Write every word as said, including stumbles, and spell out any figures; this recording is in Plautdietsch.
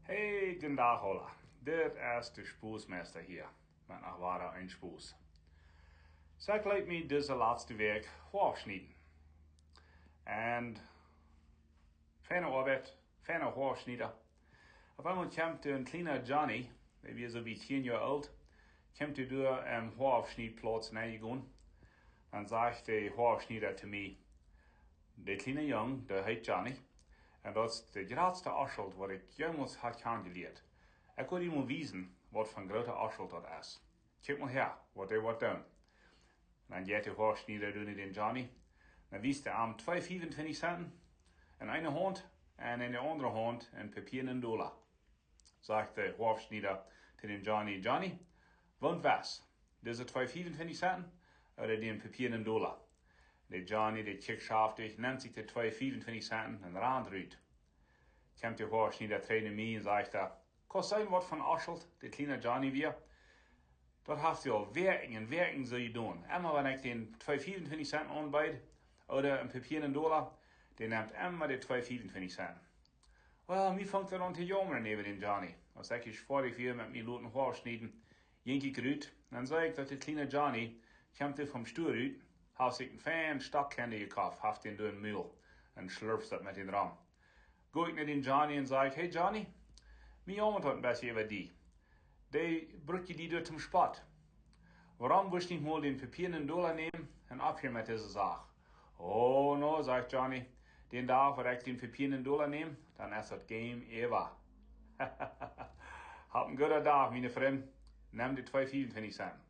Hey, gooden Dach aula. Dit es de Spoosmeista hia. Met noch wada een Spoos. Soo, ekj leet mie dise latste Wäakj Hoa schnieden. Un feine Oabeit, feine Hoaschnieda. Opp eemol kjemt een kjliena Johnny, dee wia soo bie tieen Joa oolt, kjemt hee doa em Hoaschniedplauz nenjegonen. Dan sajcht de Hoaschnieda to mie: "De kjliena Jung, dee heet Johnny. Un daut es de jratste Oschult, waut ekj jemols hab kjanen jelieet. Ekj well die mol wiesen, waut fa een groota Oschult daut es. Kjikj mol häa, waut dee woat doonen." Dan jeit de Hoaschnieda no dän Johnny. Dan wiest hee am twee Fiefuntwintich Centen en eene Haunt un en de aundre Haunt een papieren Dolla. Sajcht de Hoaschnieda to dän Johnny: "Johnny, woont best, dise twee Fiefuntwintich Centen ooda dän papieren Dolla?" De Johnny, dee kjikjt schaftich, nemt sikj de twee Fiefuntwintich Centen un rant rut. Kjemt de Hoaschnieda trigj no mie un sajcht: "Kaust seenen, waut fa een Oschult de kjliena Johnny wia? Daut haft hee aul Wäakjen un Wäakjen soo jedonen. Emma wan ekj dän twee Fiefuntwintich Centen aunbeed ooda een papieren Dolla, dee nemt emma de twee Fiefuntwintich Centen." Well, mie funk daut aun to jaumren äwa dän Johnny. Aus ekj ieescht foadich wia met mien loten Hoaschnieden, jinkj ekj rut. Dan sach ekj, daut de kjliena Johnny kjemt doa vom Stua rut, haft sikj een fein Stock Kandel jekoft, haft dän doa em Mul un schlurft daut met dän rom. Go ekj no dän Johnny un saj: "Hey Johnny, mie jaumat daut een bät äwa die. Dee brukt die doa toom Spott. Wuarom wurscht nich mol dän papieren Dolla nämen un oppheeren met dise Sach?" "Oh no," sajcht Johnny, "dän Dach, waut ekj dän papieren Dolla näm, dan es daut Game äwa." Hab een gooden Dach, miene Frind. Nem de twee Fiefuntwintich Centen.